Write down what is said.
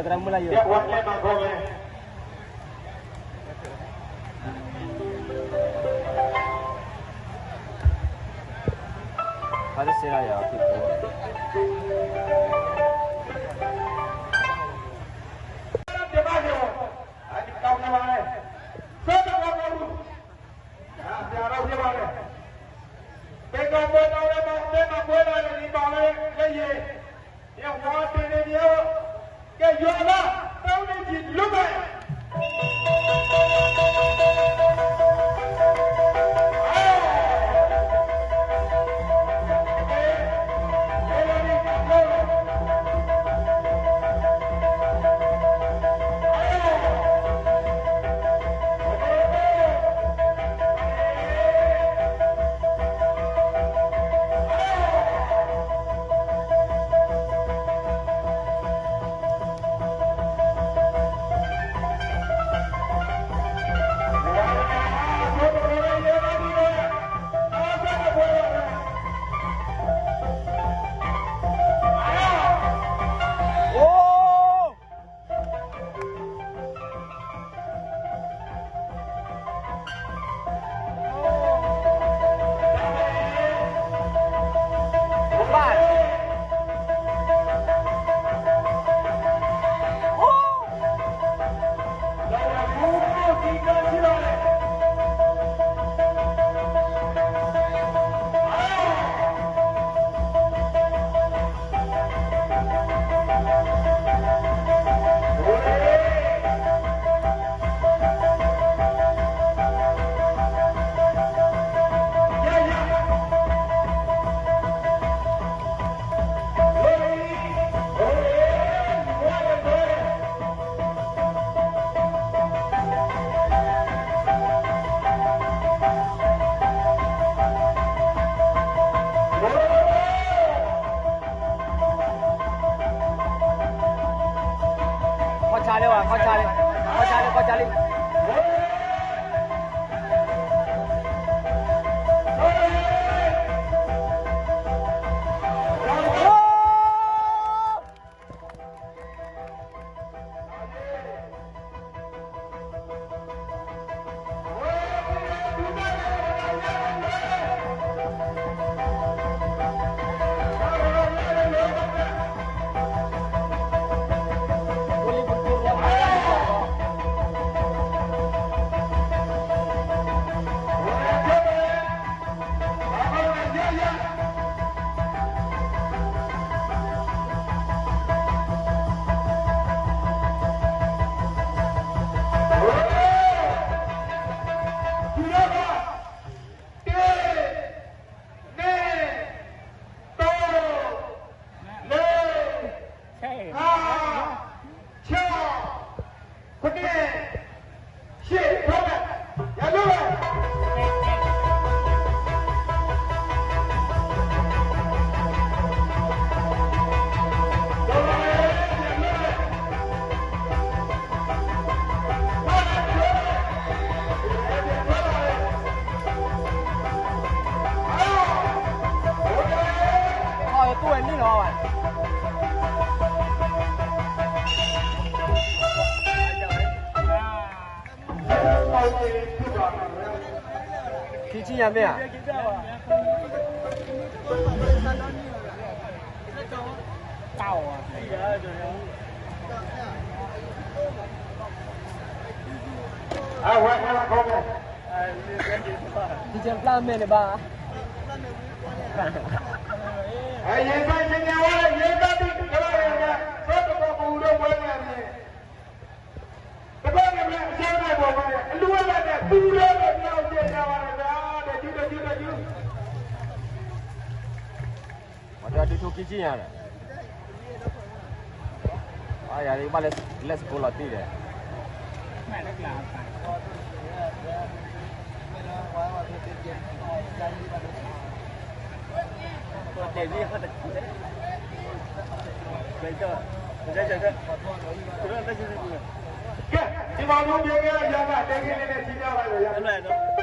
သရၣ်မုၣ်လၢယိၤ ဖါတစ့လၢယၤ ပကဘၣ်ဒီးဝဲမၤတဲမၤဘှဲလီၤန့ၣ် ဘၣ်ဝဲလၢယ့ၣ်, ယဝၤတ့ၢ်န့ၣ်ယဲ, ကဲယွၤလၢ တၢ်န့ၣ်ယံာ်လၢဘၣ် ခီၣ်ဆါလံဝဲ ခီၣ်ဆါလံ, ခီၣ်ဆါလံ ခီၣ်ဆါလံ. ခံဆံညါမ့ၢ်ဧါ. အဝဲ ထံဆဲပျၢ်မဲာ်န့ၣ်ဘၣ်. ယဲဘၣ်ယဲညါဝဲ ယဲဘၣ်ဒုးကလၢ်န့ၣ် ဆၢတဘီပူၤဒီးဝဲန့ၣ်န့ၣ် တဘၣ်န့ၣ်မ့ၢ်အဆၢန့ၣ်ဘီန့ၣ် အလူဝဲဒၣ်န့ၣ် သူလၢဒီးညါအိၣ်ကဲညါဝဲန့ၣ် ဒီးဒုးဒီးဒုးဒီးဒုး မ့ၢ်တဒုးထိခံဆံညါဒီး ယၤဒ်ဘၣ်လၢ let's go လီၤတံၢ်ဒီး ကဲ ယမၤဒိဘ့ၣ်ကဲ ယၤဘၣ်တဲဂ့ၤန့ၣ် ထံၣ်ညါဘၣ်လၢ ယၤ